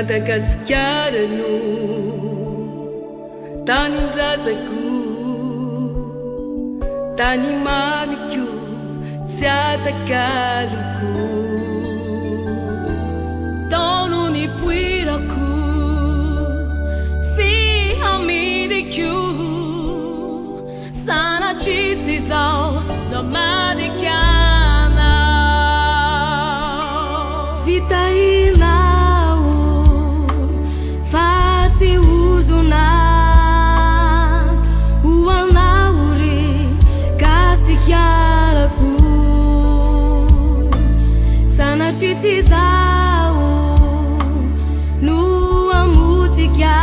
Madagasikara no tanindrazako, tany mamiko tsy atakaloko. Tao no nipoirako, tsy hamidiko, sanatria tsy izaho no hamadika anao. Fitahiana fa tsy ozona ho anao ry Gasikarako. Sanatria tsy izaho no hamotika,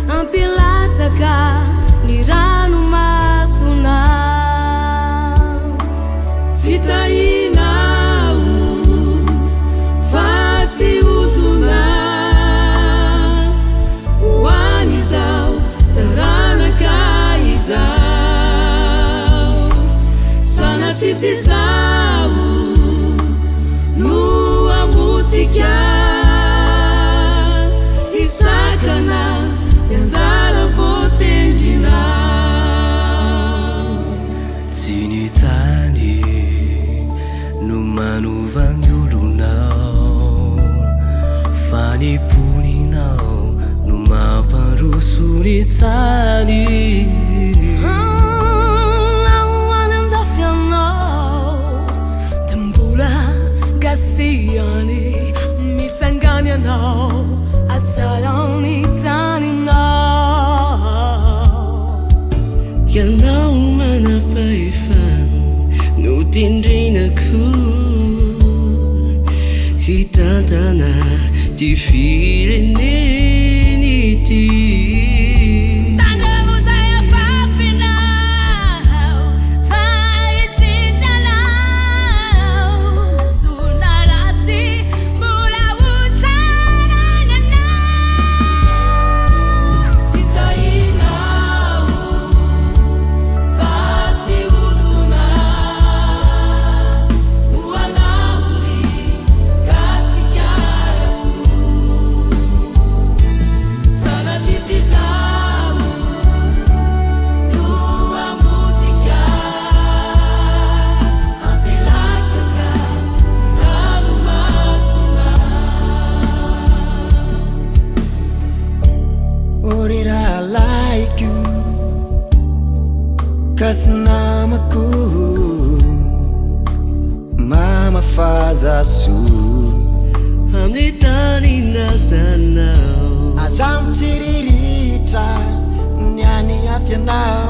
hampilatsaka ny ranomasonao. Fitahiana fa tsy ozona ho an'izao taranaka izao. Sanatria tsy izaho no hamotika, hisakana ny anjara voatendrinao. Tsy ny tany no manova ny olonao, fa ny mponinao no mampandroso ny tany. Na ho any an-dafy ianao dia mbola gasy ihany. Mitsangana ianao, hatsarao ny taninao. Ianao manam-pahefana no tendrena koa hitantana ty firenena ity. Tandremo izay afafinao fa hitsitsy anao. Na soa na ratsy mbola ho tsaraina anao. Fitahiana fa tsy ozona ho anao ry Gasikarako. Sanatria tsy izaho no hamotika, hampilatsaka ranomasonao. Ô ry rahalahiko gasy namako, mamafaza soa amin'ny tanindrazanao. Aza mitsiriritra ny any hafa ianao.